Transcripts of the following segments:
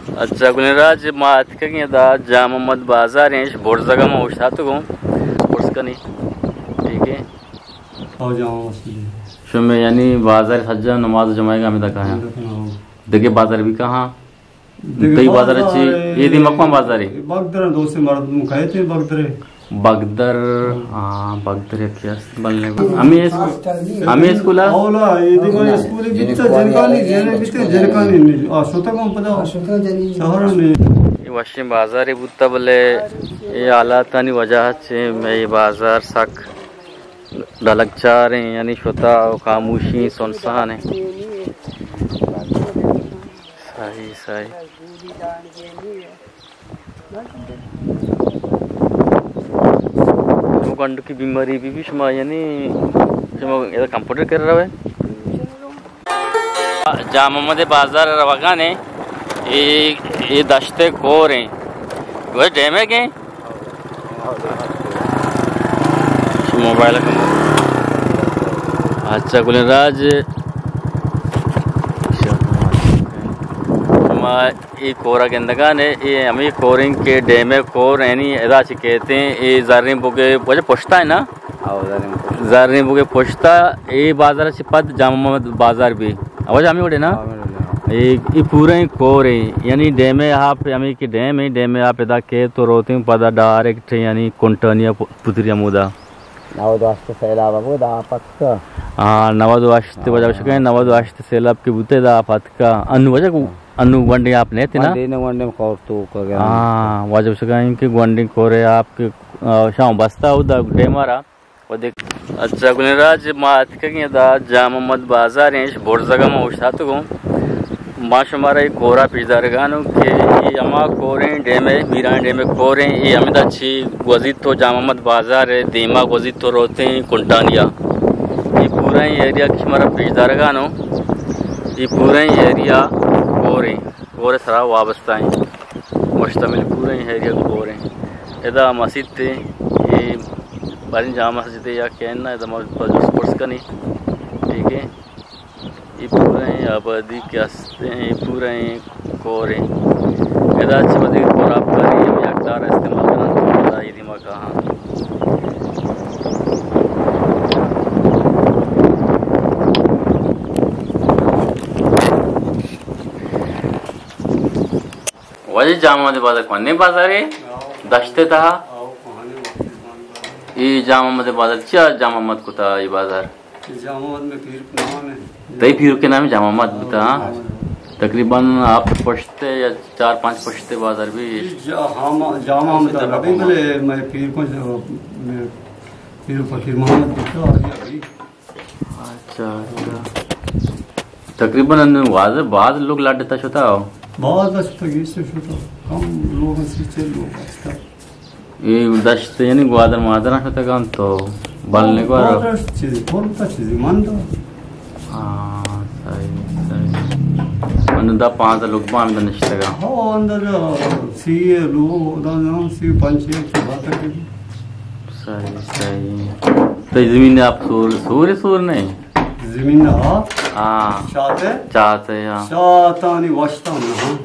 اچھا، گلیں راج، ما اتکگیں ادا جام محمد بازار ایں، اش برزگ ءَ ما اوشتاتگوں۔ پرس کنی۔ ٹھیک ہے۔ او جام مسجد۔ شمے یعنی بازار سجا نماز جمعہ کا ہمیں تک آیا۔ ہمیں تک آیا۔ دگہ بازار بھی کہاں؟ دگہ تئی بازار بازار چی؟ اے، اے دی مکوان بازار ہے؟ بگدر، دو سے مردم کہتے ہیں بگدر۔ بگدر، ہاں، بگدر یک است بلنے۔ ہمیں اس-، ہمیں اسکول ہے؟ اولا، اے دی کوئی اسکول ہے، بیتا جنکانی، جنے بیتے جنکانی نہیں۔ آ، شتا کون پتا؟ شہر نہیں۔ اے وشیں بازارے بوتا، بلے اے حالاتانی وجہ چے میں اے بازار سک ڈلک چاریں، یعنی شتا و خاموشی سنسان ہے۔ صحیح، صحیح۔ تو گنڈ کی بیماری بھی، بھی شما، یعنی شما ادا کمپیوٹر کر رہے ہو؟ جام محمد بازار روگان ہے۔ اے، اے دشت کور ہیں۔ وہ ڈیم ہے کہ؟ موبائل کم۔ اچھا، گلیں راج، شما اے کورا گندگان ہے، اے ہمیں کوریں کہ ڈیم کور، یعنی ادا چی کہتے ہیں، اے زرین بوگے وجہ پشتا ہے نا؟ ہاں، زرین بوگے۔ زرین بوگے پشتا، اے بازار چی پد جام محمد بازار بھی۔ وجہ ہمیں وڑے نا؟ ہاں، ہمیں وڑے نا۔ اے، اے پورا ہی کور ہے، یعنی ڈیم آپ ہمیں کہ ڈیم ہے، ڈیم آپ ادا کہ تو روتے ہیں پدا ڈائریکٹ یعنی کنٹانیا پ-، پتری ہمودا۔ نود و ہشت سیلاب ابو دا پتکا۔ ہاں، نود و ہشت وجہ شکا، نود و ہشت سیلاب کے بوتے دا پتکا۔ انو وجہ کو، انو گونڈی آپ نہیں تھے نا؟ گونڈی نے گونڈی میں کور تو کا گیا۔ ہاں، وجہ شکا کہ گونڈی کورے آپ کے، آ، شام بستا ہو دا ڈیم آ رہا۔ و دیکھ، اچھا، گلیں راج، ما اتکگیں ادا جام محمد بازار ایں، اش برزگ ءَ ما اوشتاتگوں۔ ما شمارا اے کورا پیش دارگانوں کہ اے ہما کوریں ڈیم ءِ، میران ڈیم ءِ کوریں، اے ہمدا چی گوزیت تو جام محمد بازار ءِ دیما گوزیت تو روتیں کنٹانیا۔ اے پورا ایں ایریا کہ شمارا پیش دارگانوں، اے پورا ایں ایریا کوریں۔ کور ءِ سرا وابستہ ایں، مشتمل پورا ایں ایریا کور ایں۔ ادا مسیت ایں، اے باریں جامع مسجد ایں یا کین نہ، ادا ما پرس پرس کنی، ٹھیک ہے۔ اے پورا ایں آبادی کہ است ایں، اے پورا ایں کور ایں۔ ادا چہ وتی کور آبکاری ہم یک دار استعمال کنن تو ادا اے دیما کاہاں۔ واجہ جام محمد بازار کوہنیں بازارے؟ ہاں۔ دشت ءِ تہا؟ ہاں، کوہنیں وقت زمان بازار۔ اے جام محمد بازار چیا جام محمد کتا اے بازار؟ اے جام محمد میں پیر نام ہے۔ تئی پیر کے نام جام محمد بوتا، ہاں؟ ہاں۔ تقریباً آپ پشت یا چار پانچ پشت بازار بھی۔ جا-، ہاں، ما-، جام محمد ابھی بلے میں پیر کو جو، میں پیر فقیر محمد بوتا ابھی، ابھی۔ اچھا، اچھا۔ تقریباً انوں واجہ باز لوگ لڈتا شتا ہو؟ باز شتا، گیش شتا۔ کم لوگ، سی چل لوگ استا۔ اے دشت یعنی گوادر مادر شتگان تو بل نگوار۔ گوادر چیزی، پر تا چیزی مند۔ ہاں، صحیح، صحیح۔ انوں دا پانزدہ لوگ بان نشتگان۔ ہاں، اندر سی لوگ، دا نام سی پنچ ایک بات ہے۔ صحیح، صحیح۔ تو زمین آپ سور، سور، سور نہیں؟ زمین ہا؟ ہاں۔ چاہتے؟ چاہتے، ہاں۔ چاہتانی وشتان، ہاں۔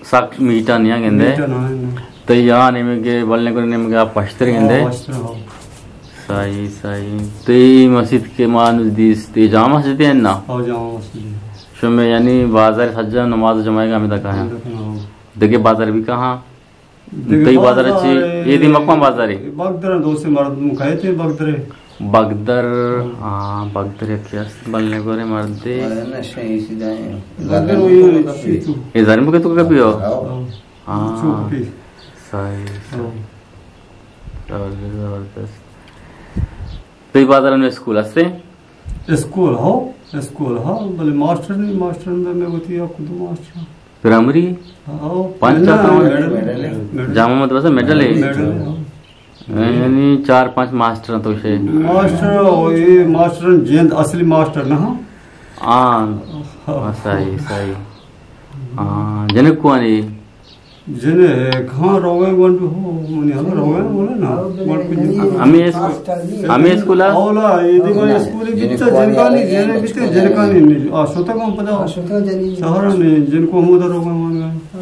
سخت میٹھا نہیں گندے؟ میٹھا نہیں۔ تو یہاں نیمگے، بلنے کو نیمگے آپ پشتر گندے؟ ہاں، پشتر، ہاں۔ صحیح، صحیح۔ تو یہ مسجد کے مان دیس، تو یہ جامع مسجد ہے نا؟ ہاں، جامع مسجد ہے۔ شمے یعنی بازار سجا نماز جمعہ کا ہمیں تک آیا۔ ہمیں تک آیا۔ دیکھے بازار بھی کہاں؟ تئی بازار چی؟ اے دی مکوان بازارے؟ بگدر، دو سے مردم کہتے ہیں بگدرے۔ بگدر، ہاں، بگدر یک است بلنے گورے مردے۔ بگدر وہی ہے، اسی تو۔ اے زرین بوگے تو کپی ہو؟ ہاں۔ ہاں۔ چوکی۔ صحیح، صحیح۔ ہاں۔ زبردست، زبردست۔ تئی بازار میں اسکول ہستے؟ اسکول ہو، اسکول ہو، بلے ماسٹر نہیں، ماسٹر میں، میں ہوتی ہے خود ماسٹر۔ پرائمری؟ ہاں، پنچ نہ، آتا ہوں۔ مڈل، مڈل۔ جامع مدرسہ مڈل ہے؟ مڈل ہے، ہاں۔ یعنی چار پانچ ماسٹر تو شے؟ ماسٹر، او، یہ ماسٹر جند اصلی ماسٹر نہ، ہاں؟ ہاں۔ ہاں۔ ہاں، صحیح، صحیح۔ ہاں، جنک کوانی؟ جنک، ہاں، روگا گونڈ ہو، منی ہاں، روگا بولے نا، گونڈ کچھ۔ ہمیں اس-، ہمیں اسکول ہے؟ اولا، یہ دیکھو، اسکول بیتا، جنکانی، جنے بیتے، جنکانی نہیں۔ آ، شتا کون پتا؟ آ، شتا جنی۔ شہر میں جنکو ہمودا روگا مان گئے۔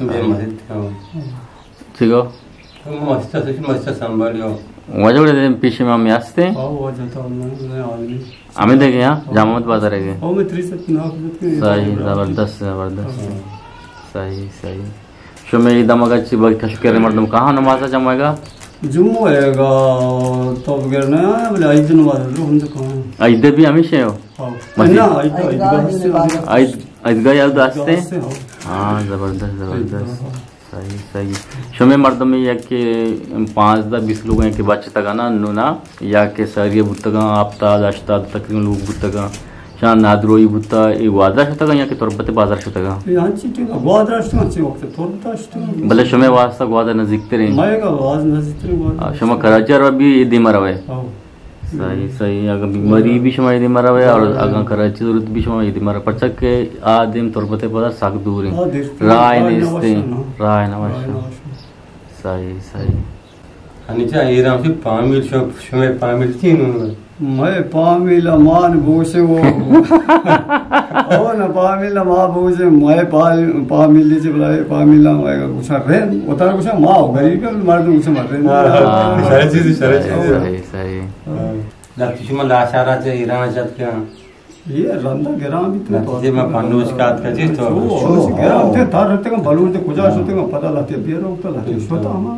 دے مسجد، ہاں۔ چی گو؟ تو مسجد سے، مسجد سنبھالیو۔ واجہ بڑے دن پیش امام یاستے؟ ہاں، واجہ تو ہم نے عالمی۔ ہمیں دیکھے، ہاں، جامع مسجد بازار ہے۔ او میں تریس ناک بت کے۔ صحیح، زبردست، زبردست۔ ہاں۔ صحیح، صحیح۔ شمے دمگا چی بگ تشکر مردم کہاں نمازا جمعہ گا؟ جمعہ ہے گا، تو بغیر نہ آیا، بولے عید نماز رو ہم تو کہاں؟ عید بھی ہمیشہ ہو؟ ہاں۔ مسجد؟ نہ، عید، عید گاہ سے، عید، عید گاہ یاد آستے؟ ہاں۔ ہاں، زبردست، زبردست۔ صحیح، صحیح۔ شمے مردم یک کہ پانزدہ بیست لوگ ہیں کہ بچتگا نا، نو نا، یا کہ ساری بوتگا، ہفتاد، ہشتاد تقریباً لوگ بوتگا۔ شان نادروئی بوتا، اے گوادر شتگا یا کہ تربت بازار شتگا؟ اے ہنچی ٹیم گوادر شتگا، چی وقت تربت شتگا۔ بلے شمے واسطہ گوادر نزدیک ترین؟ مئے گا واز نزدیک ترین گوادر۔ آ، شما کراچی رو بھی دیما روے؟ ہاں۔ صحیح، صحیح۔ اگر بیماری بھی شما دیما روے اور اگر کراچی ضرورت بھی شما دیما روے۔ پرچا کہ آ دیم تربت بازار سک دور ہیں۔ ہاں، دیر ترین۔ راہ نیستیں۔ راہ نوشن۔ راہ نوشن۔ صحیح، صحیح۔ انچا ایران سے پامیل شو-، شمے پامیل چی نو؟ مئے پامیل امان بوشے وہ۔ او نہ پامیل ما بوشے، مئے پا-، پامیل چی بلائے، پامیل مئے گوشا رین، اتار گوشا ما غریب مردم گوشا ما رین۔ ہاں، ہاں۔ شرے چیز، شرے چیز۔ صحیح، صحیح۔ ہاں۔ لہتے شما لاشارا چہ ایران شت کن؟ یہ رندا گران بیت۔ نتیجہ میں پنوش کات کا چیز تو۔ شو، شو، گران تے تھا رہتے کن بلوچ تے کجا شتے کن پتہ لہتے بیر ہوتا لہتے شتا ہما۔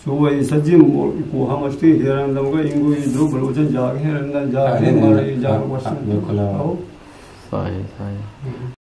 شو اے سجی مو-، کو ہم اشتے ہیران دمگا انگو یہ درو بلوچن جاگ ہیں رندا جاگ ہیں، ہاں، مارا یہ جاگ، ہاں، وشن۔ بالکل، ہاں۔ او۔ صحیح، صحیح۔